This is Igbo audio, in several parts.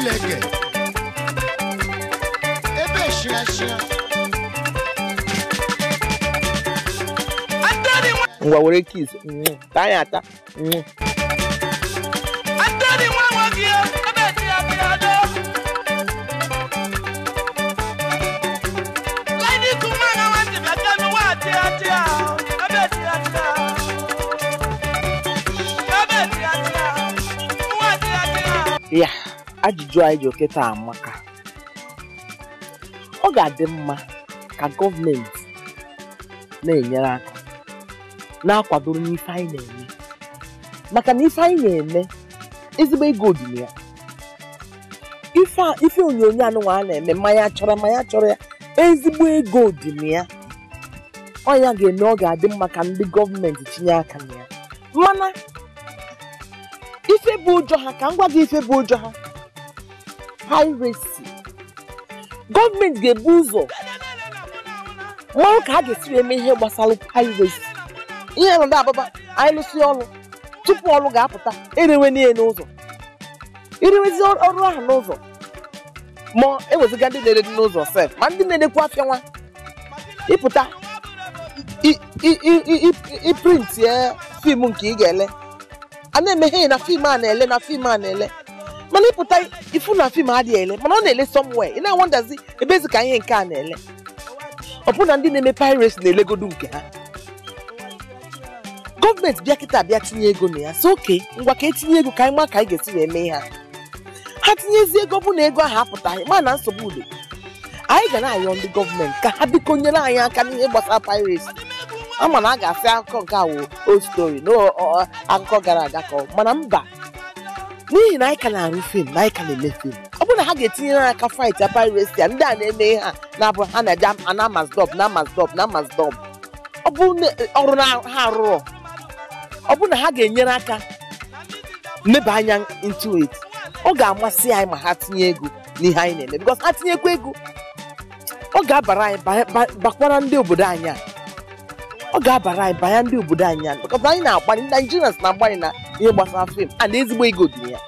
Chileke ebe shia. Ngwa were kiss taa ya ata. Ya ajụjụ anyị ji oketa amaka. Ọ ga-adị mma ka gọọmenti na-enyere aka na-akwadoro n'ife anyị na-eme, maka na ife anyị na-eme ezigbo ego dị na ya. Ife onyonyo anụnwa a na-eme, mmanya chọrọ ya, ezigbo ego dị na ya. Ọ ya ga-eme ọ ga-adị mma ka ndị gọọmenti tinye aka na ya. Mana ife bụ ụjọ ha, ka m gwa gị ife bụ ụjọ ha, piracy. Gọọmenti ga-ebu ụzọ mara ka a ga-esi eme ihe gbasara piracy. Ihe nọdụ ababa anyị lụsị ọrụ tupu ọrụ ga-apụta, erewe n'ihe n'ụzọ, irewezi ọrụ ahụ n'ụzọ, ma eweziga ndị na-ere dị n'ụzọ sef, ma ndị na-erekwa afịa nwa ịpụta iprinti fim nke ị ga-ele, a na-emeghe na fim a na-ele na fim a na-ele, mana ịpụta ifu na fim adịghị ele, mana ọ na-ele somewhere. Ị na-awọndazi ebezi ka ihe nke a na-ele. Ọ bụ na ndị na-eme piracy na-elegodu nke ha. Gọọmenti bịa kịta bịa tinye ego na ya, so oke ngwa ka etinye ego ka anyị ma ka anyị ga-esi wee mee ha. Ha tinyezi ego bụ na ego ahụ apụtaghị, ma na nsogbu udo. Anyị ga na-ayọ ndị gọọmenti ka ha biko nyere anyị aka n'ihe gbasara piracy. Ama na a ga-asị akụkọ nke a wụ old story na akụkọ gara aga ka ọ mana mba, n'ihi na anyị ka na-arụ fim na anyị ka na-eme fim. Ọ bụrụ na ha ga-etinyere anyị aka fight ya piracy a, ndị a na-eme ihe a na-abụ ha na-eje na Amazdọb na Amazdọb na Amazdọb, ọ bụ ọrụ na ha arụrọ, ọ bụrụ na ha ga-enyere aka meba anya into it, ọ ga-amasị anyị ma ha tinye ego n'ihe anyị na-eme, because ha tinyekwa ego ọ ga-abara anyị bakwara ndị obodo anyị a. Ọ ga-abara anyị banya ndị obodo anyị a, because anyị na-agbanye, Nigerians na-agbanye na ihe gbasara fim and ezigbo ego dị ya.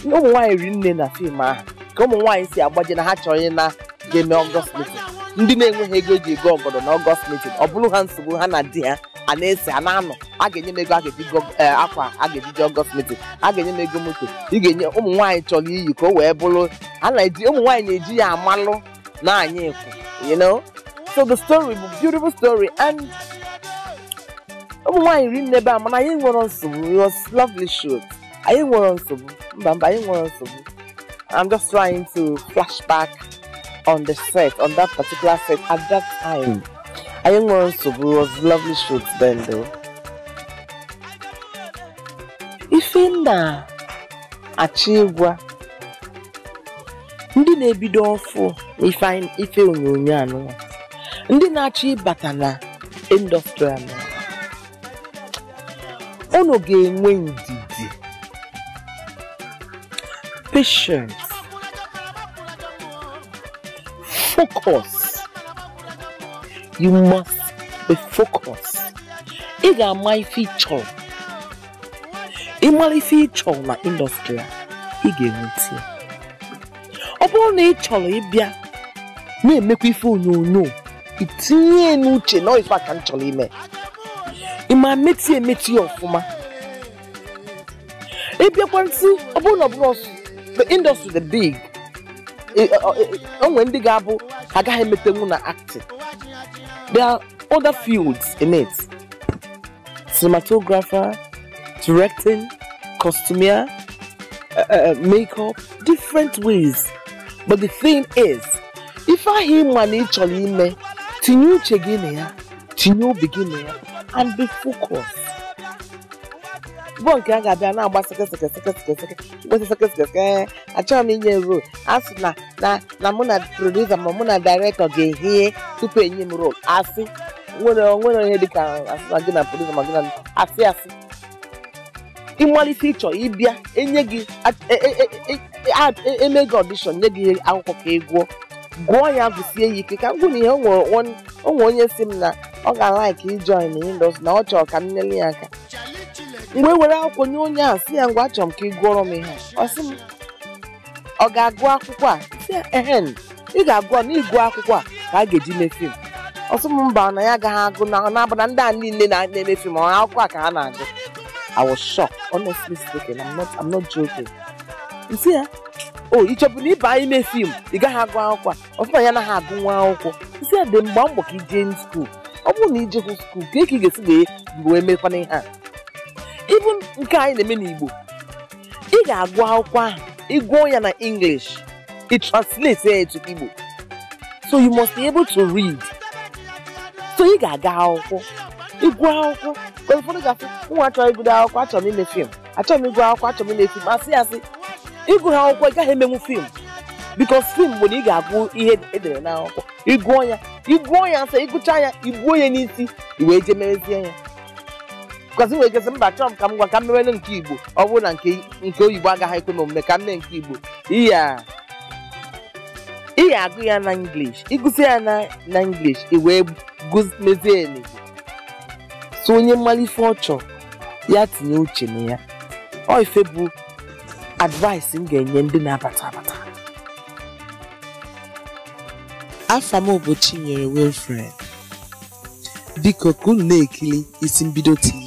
Ụmụ nwaanyị ri nne na fim ahụ ka ụmụ nwaanyị si agbaje na ha chọrọ ị na ga-eme August meeting. Ndị na-enweghị ego eji ego ọgọdọ na August meeting, ọ bụrụ ha nsogbu ha na di ha a na-ese a na-anọ, a ga-enye m ego a ga-eji akwa a ga-ejiji August meeting, a ga-enye m ego moto, ị ga-enye ụmụ nwaanyị chọrọ iyi ka o wee bụrụ a na-eji ụmụ nwaanyị na-eji ya amalụ na anyị ekwu, you know. So the story bụ beautiful story and ụmụ nwaanyị ri nne ebe a, mana anyị nwere nsogbu. It was lovely shoot. Anyị nwere nsogbu, mba anyị nwere nsogbu. I'm just trying to flash back on the set, on that particular set at that time. I nwere nsogbu. It was lovely shoot then though. Ife na-achọ ịgwa ndị na-ebido ọfụ ife onyonyo anụnwa, ndị na-achọ ịbata na indọstrị anụnwa, unu ga-enwe ndidi, patience, focus. You must be focused. Ị ga-ama ife ị chọrọ. Ị mara ife ị chọrọ na indọstrị a, ị ga-enweta ya. Ọ bụrụ na ị chọrọ ịbịa na-emekwa ife onyonyo, itinye n'uche na ife a ka m chọrọ ime, ị ma meti emeti ya ọfụma. Ịbịakwa ntị, ọ bụrụ na ọ bụrụ the industry the big, o nwere ndị ga-abụ agaghị emetenwu na acting. There are other fields in it. Cinematographer, directing, costumier, makeup, different ways. But the thing is, if I hear money chọrọ ime, tinye uche gị na ya, tinye obi gị na ya, and be focused. Bụ nke a ga-abịa na-agba seke seke seke seke seke mkpịsị seke seke seke, achọghị m inye role. A sị na mụ na producer ma mụ na director ga-ehie tupu enye m role. Asị nwere ihe dịka asị na gị na producer ma gị na asị asị. Ịmalite ịchọ ịbịa enye gị eme gị audition, nye gị akwụkwọ ka ị gụọ gụọ ya, gụsie ya ike. Ka m gwụ na ihe o nwere onye si m na ọ ga-alaiki ijoin indọstrị na ọ chọrọ ka m nyere ya aka. Mgbe were akwụkwọ nye onye ahụ, sị ya, "Ngwa, achọrọ m ka ị gụọrọ m ihe a." Ọ sị m, "Ọ ga-agụ akwụkwọ a?" Sị ya, "Ehen, ị ga-agụ na ịgụ akwụkwọ a ka a ga-eji mee film." Ọ sị m, "Mba, na ya agaghị agụ, na na-abụ na ndị a niile na-eme film, ọ akwụkwọ a ka ha na-agụ." I was shocked, honestly speaking. I'm not joking. Nsị ya, "O ị chọbụ na ịba ime film, ị gaghị agụ akwụkwọ a?" Ọ sị na ya anaghị agụ nwa akwụkwọ. Nsị ya, "Dị mgba mbọ ka ijee school. Ọ bụrụ na ije hụ school, ka ị ga-esi wee mekwana ihe a." Even nke anyị na-eme n'Igbo, ị ga-agụ akwụkwọ ahụ, ị gụọ ya na English, ị translate ya to Igbo, so you must be able to read. So ị ga-aga akwụkwọ, ịgụ akwụkwọ ka ụfọdụ ga-asị, "Nwa, achọrọ ịgụdo akwụkwọ, achọrọ m ime film, achọrọ m ịgụ akwụkwọ, achọrọ m ime film." Asị ịgụ ha akwụkwọ, ị gaghị emenwu film, because film bụ na ị ga-agụ ihe edere n'akwụkwọ, ịgụọ ya, ịgụọ ya, asị ịgụcha ya, igbuo ya n'isi, i wee jee merezie ya. Because nwere ike sị, "Mba, chọrọ m ka m gwa ka m mewere nke Igbo. Ọ bụrụ na nke oyibo agaghị ekwe m omume, ka m mee nke Igbo." Iya agụ ya na English, ịgụsị ya na English, i wee mezie ya n'Igbo. So onye mmalụ ife ọ chọrọ, ya tinye uche na ya. Ọ ife bụ advice m ga-enye ndị na-abata abata. Afa m bụ Chinyere Wilfred. Biko, ka unu na-ekili Isi Mbido TV.